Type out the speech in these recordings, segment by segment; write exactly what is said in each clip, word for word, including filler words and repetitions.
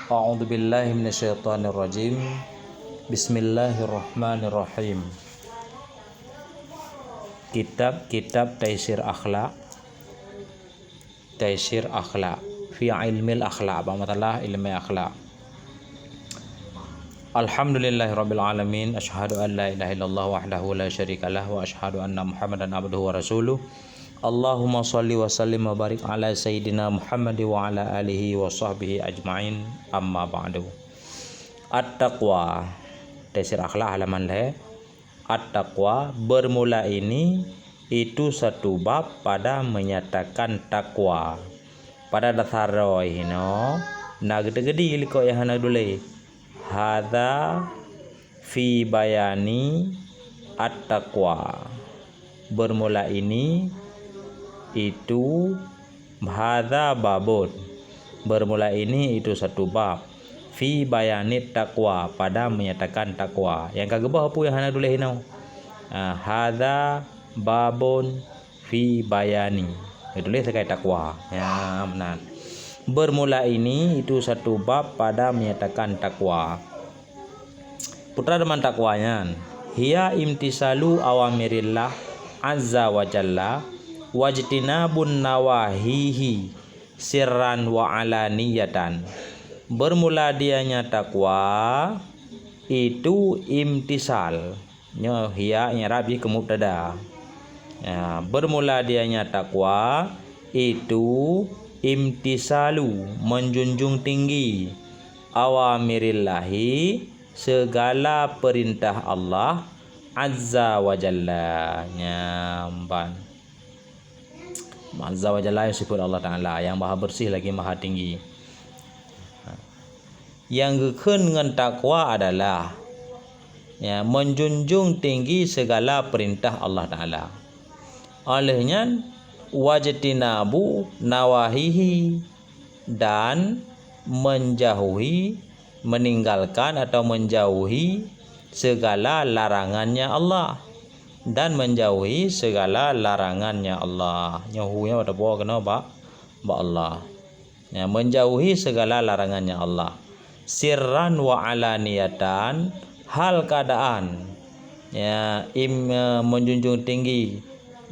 A'udzubillahi minasyaitonirrajim. Bismillahirrahmanirrahim. Kitab-kitab Taisir Akhlak. Taisir Akhlak. Fi ilmil akhlak. Bak masalah ilmu akhlak. Alhamdulillahirabbil alamin. Asyhadu an la ilaha illallah wahdahu la syarikalah wa asyhadu anna Muhammadan abduhu wa rasuluh. Allahumma shalli wa sallim wa barik ala sayyidina Muhammad wa ala alihi wa sahbihi ajmain. Amma ba'du. At-taqwa. Taisir Akhlak halaman lhèe. At-taqwa, bermula ini itu satu bab pada menyatakan takwa. Pada dasar droe hinoe na geuteugedi likot nyang hana dulé. Hadza fi bayani at-taqwa. Bermula ini itu, hadza babun. Bermula ini itu satu bab. Fi bayani takwa, pada menyatakan takwa. Nyang ka geuboh peue nyang hana dulé hinoe? Ah, hadza babun fi bayani. Geutuléh sagai takwa. Ya, meunan. Bermula ini itu satu bab pada menyatakan takwa. Peue teuma takwa nyan? Hiya imtisalu awamirillah azza wa jalla wajtinabun nawahihi sirran wa alaniyatan. Bermula dianya takwa itu imtisal. Nyoe hiya i'rab jih keu mubtada. Ya, bermula dianya takwa itu imtisalu, menjunjung tinggi, awamirillahi, segala perintah Allah azza wa jalla. Nyan ban. Azza wa jalla, sifat Allah Taala nyang maha bersih lagi maha tinggi. Nyang geukheun ngon takwa adalah, ya, menjunjung tinggi segala perintah Allah Taala. Oleh nyan, wajtinabu nawahihi, dan menjauhi, meninggalkan atau menjauhi segala larangannya Allah, dan menjauhi segala larangannya Allah. Nyoe hu nyoe teuboh keunoe bak, bak Allah. Ya, menjauhi segala larangannya Allah. Sirran wa alaniyatan, hal keadaan. Ya, im, eh, menjunjung tinggi,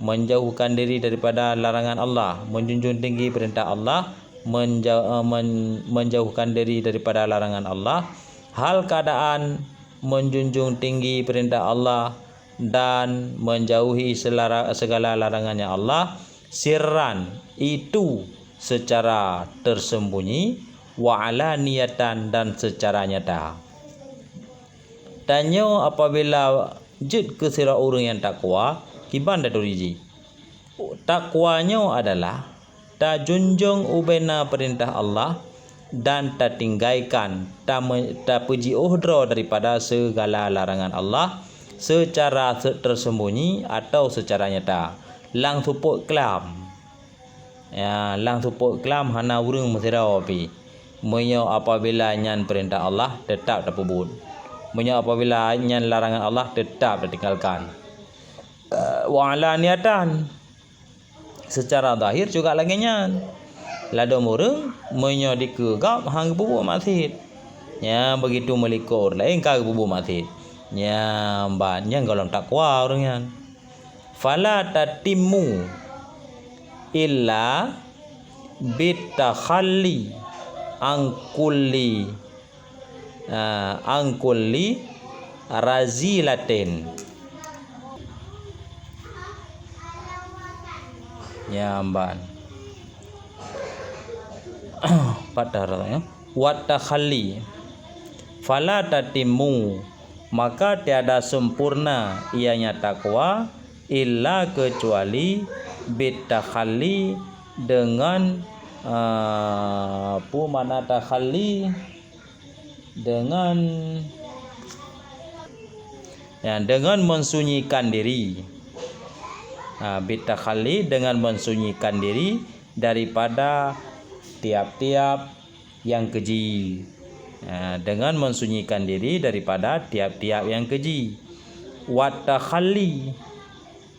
menjauhkan diri daripada larangan Allah, menjunjung tinggi perintah Allah, menja-, eh, men-, menjauhkan diri daripada larangan Allah. Hal keadaan menjunjung tinggi perintah Allah dan menjauhi selara-, segala larangannya Allah, sirran, itu secara tersembunyi, wa alaniyatan, dan secara nyata. Tanyoe apabila jeuet keu sidroe ureuëng nyang takwa, kiban taturi jih? Takwa nyoe adalah tajunjung ubena peurintah Allah dan tatinggaikan, tame-, tapeujiôh droe daripada segala larangan Allah seucara se-, tersembunyi atau seucara nyata, lam seupôt klam. Ya, lam seupôt klam hana ureuëng meusidroe pih. Meunyoe apabila nyan peurintah Allah, teutab tapeubuet. Meunyoe apabila nyan larangan Allah, teutab tatinggalkan. Wa alaniyatan, seucara zahir juga lagée nyan. Ladôm ureuëng meunyoe dikeue gob han geupeubuet maksiet, nyan begitu meulikot ureuëng laén ka geupeubuet maksiet. Nyan ban, nyan gohlom takwa ureuëng nyan. Fala tatimmu illa bitakhalli an kulli, ah, an kulli razilatin. Nyan ban. Patah ya. Wa takhalli. Fala tatimmu, maka tiada sempurna ianya takwa illa kecuali bitakhalli, dengan, ah, peue makna takhalli? Dengan, ya, dengan mensunyikan diri. Ah, bitakhalli, dengan mensunyikan diri daripada tiap-tiap nyang keji. Ah, dengan mensunyikan diri daripada tiap-tiap nyang keji. Wa takhalli,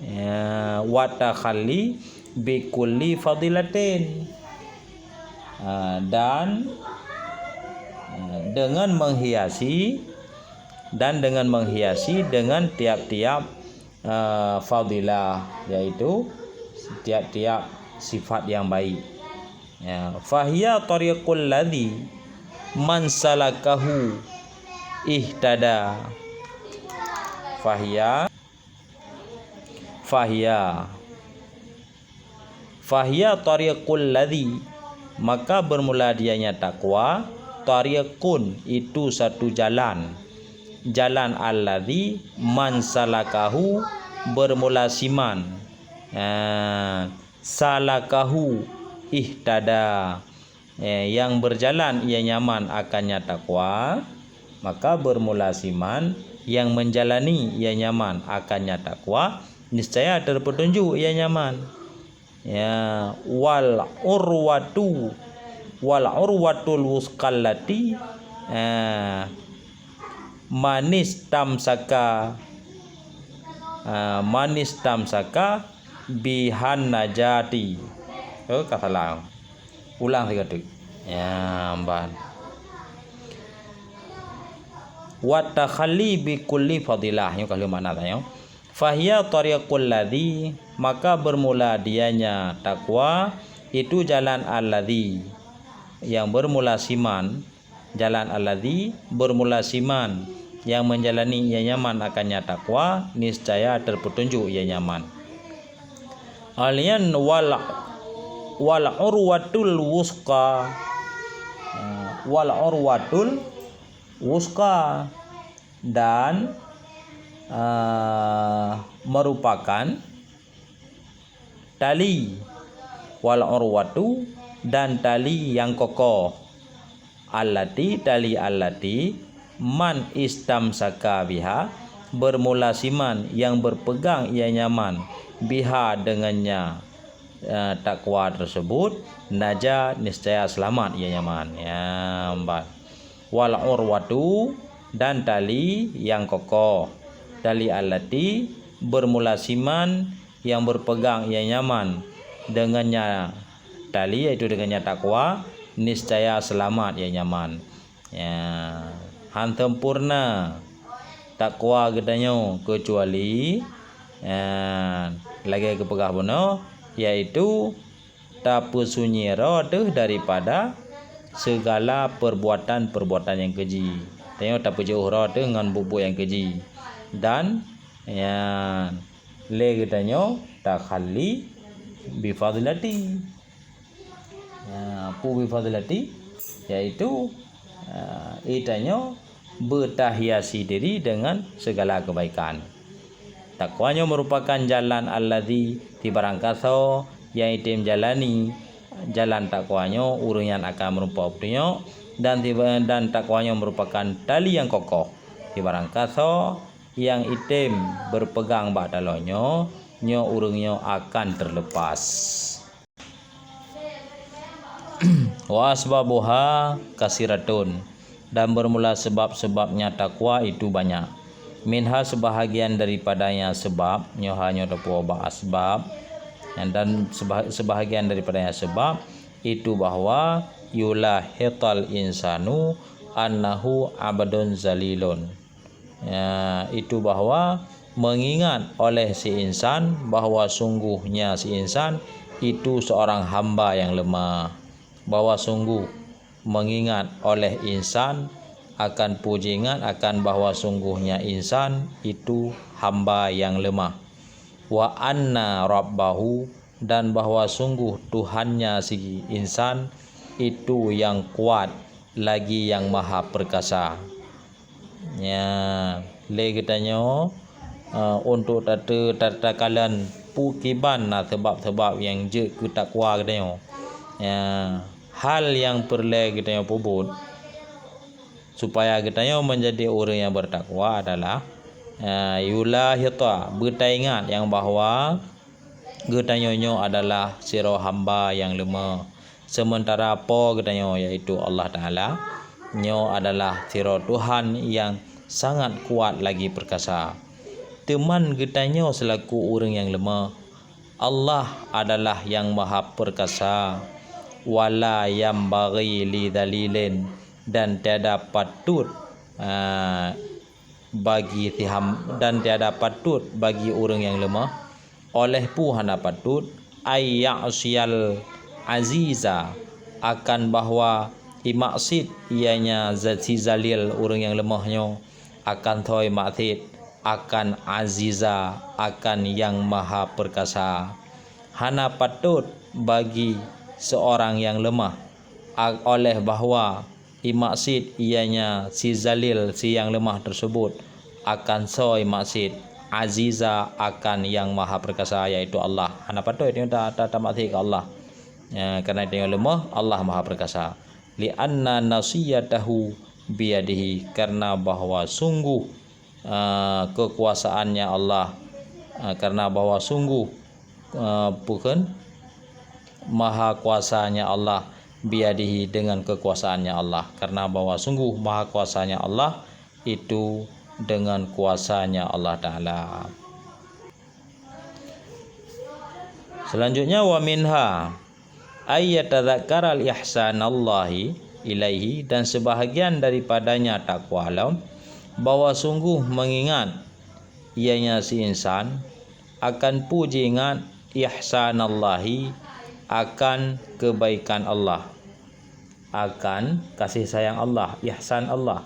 ya, wa takhalli bi kulli fadilatin. Ah, dan, Dengan menghiasi, dan dengan menghiasi dengan tiap-tiap, eh, fadilah, yaitu tiap-tiap sifat yang baik. Ya, fahiya tariqul ladzi man salakahu ihtada. Fahiya, fahiya, fahiya tariqul ladzi, maka bermula dianya takwa, tariqun, itu satu jalan. Jalan alladzi man salakahu, bermula siman. Ha, salakahu ihtada. Eh, yang berjalan ia nyaman akannya takwa, maka bermula siman yang menjalani ia nyaman akannya takwa, niscaya terpetunjuk ia nyaman. Ya, wal urwatu, wal urwatul wusqallati, eh, manis tamsaka, eh, manis tamsaka bihan najati. Oh, ka salah. Ulang sigoe teuk. Ya, ban. Wa takhalli bi kulli fadilah. Nyoe ka lheueh makna tanyoe. Fahiya tariqul ladzi, maka bermula dianya takwa, itu jalan alladzi, yang bermula siman, jalan alladzi, bermula siman, yang menjalani ia nyaman akannya takwa, niscaya terpetunjuk ia nyaman. Alian wal, wal urwatul wusqa. Wal urwatul wusqa. Dan, eh, merupakan tali, wal urwatu, dan tali yang kokoh, allati, tali allati, man istamsaka biha, bermula siman yang berpegang ia nyaman, biha, dengannya, eh, takwa tersebut, naja, niscaya selamat ia nyaman. Ya, empat. Wal urwatu, dan tali yang kokoh, tali allati, bermula siman yang berpegang ia nyaman, dengannya tali, yaitu dengannya takwa, niscaya selamat ia nyaman. Ya, han sempurna takwa geutanyoe keucuali, ya, lagée geupeugah bunoe, yaitu tapeusunyi droe teuh daripada segala perbuatan-perbuatan nyang keji. Tanyoe tapeujiôh droe teuh ngon buet-buet nyang keji. Dan, nyan, lé geutanyoe takhalli bi fadilati. Ya, peue bi fadilati? Yaitu, eh, geutanyoe beutahiasi diri dengan segala kebaikan. Takwa nyoe merupakan jalan alladzi, sibarangkasoe nyang item jalani jalan takwa nyoe, ureuëng nyan akan meurumpok peutunyok, dan siba-, dan takwa nyoe merupakan tali nyang kokoh. Sibarangkasoe nyang item berpegang bak taloe nyoe, nyoe ureuëng nyoe akan terlepas. Wa asbabuha kasiratun, dan bermula sebab-sebabnya takwa itu banyak. Minha, sebahagian daripadanya sebab, nyoe ha nyoe teupeue bak asbab, dan seba-, sebahagian daripadanya sebab itu bahwa yulahital insanu annahu abdun zalilun. Ya, itu bahwa mengingat oleh si insan bahwa sungguhnya si insan itu seorang hamba yang lemah. Bahwa sungguh mengingat oleh insan akan peue jih ingat akan bahwa sungguhnya insan itu hamba yang lemah. Wa anna rabbahu, dan bahwa sungguh Tuhannya si insan itu yang kuat lagi yang maha perkasa. Nya, lé geutanyoe, eh, untuk tate-, tatakalon peue kiban na sebab-sebab nyang jeuet keu takwa geutanyoe. Nya, hal nyang peureulée geutanyoe peubuet supaya geutanyoe menjadi ureuëng nyang bertakwa adalah, eh, yulahita, beutaingat nyang bahwa geutanyoe nyoe adalah sidroe hamba nyang leumah, seumeuntara Po geutanyoe, yaitu Allah Taala, nyoe adalah sidroe Tuhan nyang sangat kuat lagi perkasa. Teuman geutanyoe seulaku ureuëng nyang leumah, Allah adalah nyang maha perkasa, wala yambaghi li dzalilin, Dan tiada patut, ah, bagi siham, dan tiada patut bagi ureuëng nyang leumah, oleh peue hana patut, ay ya'siyal aziza, akan bahwa imaksiet, ianya zat si zalil ureuëng nyang leumah nyoe, akan soe maksiet, akan aziza, akan nyang maha perkasa. Hana patut bagi seorang nyang leumah, a-, oleh bahwa imaksiet, ianya si zalil, si nyang leumah tersebut, akan soe maksiet, aziza, akan nyang maha perkasa, yaitu Allah. Hana patut nyoe ta-, ta-, tamaksiet keu Allah. Ya, karena dia leumah, Allah maha perkasa. Li'anna nasiyatahu biyadihi, karena bahwa sungguh, ah, kekuasaannya Allah, ah, karena bahwa sungguh, ah, bukan maha kuasanya Allah, biyadihi, dengan kekuasaannya Allah, karena bahwa sungguh maha kuasanya Allah itu dengan kuasanya Allah Ta'ala. Selanjutnya, wa minha ay yatadzakkaral ihsanallahi ilaihi, dan sebahagian daripadanya takwa lom, bahwa sungguh mengingat ianya si insan akan peue jiingat ihsanallahi, akan kebaikan Allah, akan kasih sayang Allah, ihsan Allah,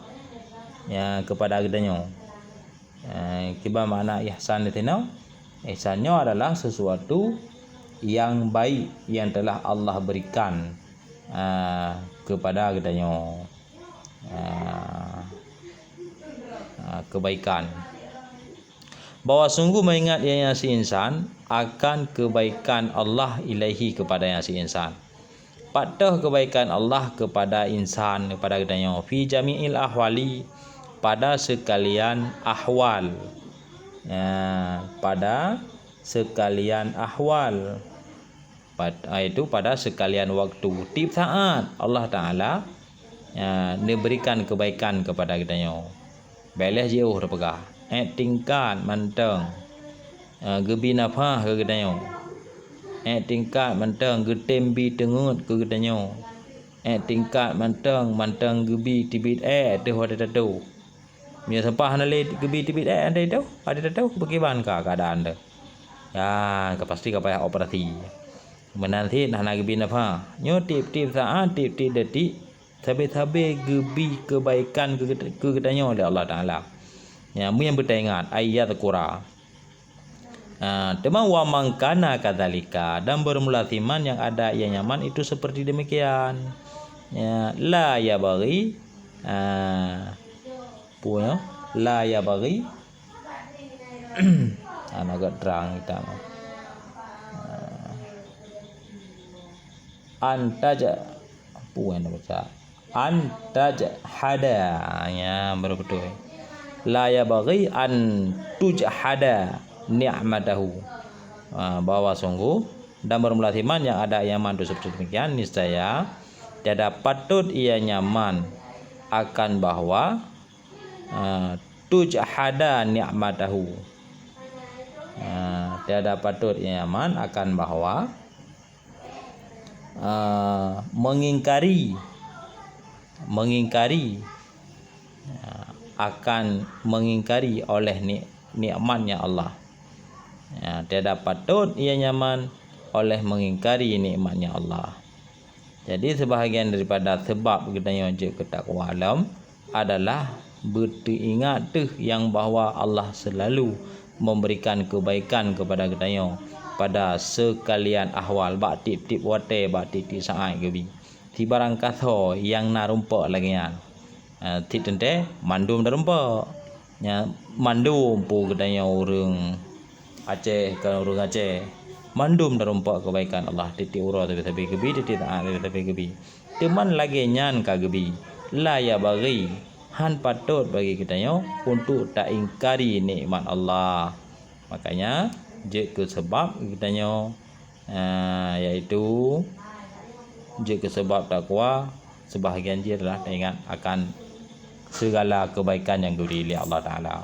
ya, kepada geutanyoe. Eh, kiban makna ihsan di sinoe? Ihsan nyoe adalah sesuatu yang baik yang telah Allah berikan, eh, kepada geutanyoe. Eh, eh, kebaikan. Bahwa sungguh mengingat ianya si insan akan kebaikan Allah ilaihi kepadanya si insan. Pat toh kebaikan Allah kepada insan, kepada geutanyoe, fi jami'il ahwali, pada sekalian ahwal. Ya, pada sekalian ahwal. Pad-, yaitu pada sekalian waktu. Tiep saat Allah Ta'ala, ya, neuberikan kebaikan kepada geutanyoe. Bék lheueh jiôh teupeugah, ék tingkat mantong, eh, geubi nafah keu geutanyoe. Ék tingkat mantong geutem bi teungeut keu geutanyoe. Ék tingkat mantong, mantong geubi teubiet ék teuh watée tatoh. Meunyoe sampah hana lé geubi teubiet ék watée tatoh, watée tatoh, beukiban ka keuadaan teuh? Ya, ka pasti ka payah operasi. Meunan cit hana geubi nafah. Nyoe tiep-tiep saát, tiep-tiep detik, sabe-sabe geubi keubaikan keu, keu geutanyoe lé Allah Taala. Ya, meunyan beutaingat, ayat Qura. Ah, teuma wa man kana kadzalika, dan bermula siman yang ada ia nyaman itu seperti demikian. Ya, la yabghi, ah, peue nyoe? La yabghi, ah, agak terang kita. Ah, an taja-, peue nyang baca? An tajhada. Ya, baru betul. La yabghi an tujhada ni'matahu. Ah, bahwa sungguh dan bermula siman yang ada ia nyaman itu seperti demikian, niscaya tiada patut ia nyaman akan bahwa, ah, tujhada ni'matahu. Ah, tiada patut ia nyaman akan bahwa ah, mengingkari, mengingkari, ah, akan mengingkari oleh ni-, nikmatnya Allah. Ya, tiada patut ia nyaman oleh mengingkari nikmatnya Allah. Jadi, sebahagian daripada sebab geutanyoe jeuet keu takwa lom, adalah beuteuingat teuh nyang bahwa Allah seulalu memberikan keubaikan keupada geutanyoe pada seukalian ahwal, bak tiep-tiep watée, bak tiep-tiep saát geubi. Sibarang kasoe nyang na rumpok lagée nyan, eh, cit teuntée mandum na rumpok. Nyan mandum peue geutanyoe ureuëng Aceh, kon ureuëng Aceh. Mandum na rumpok keubaikan Allah, tiep-tiep uroe sabe-sabe geubi, tiep-tiep saát sabe-sabe geubi. Teuma lagée nyan ka geubi, la yabghi, hán patôt bagi geutanyoe untuk taingkari nikmat Allah. Makanya, jeuet keu seubab geutanyoe, ah, yaitu jeuet keu seubab takwa, seubahagian jih adalah taingat akan segala keubaikan nyang geubri lé Allah Taala.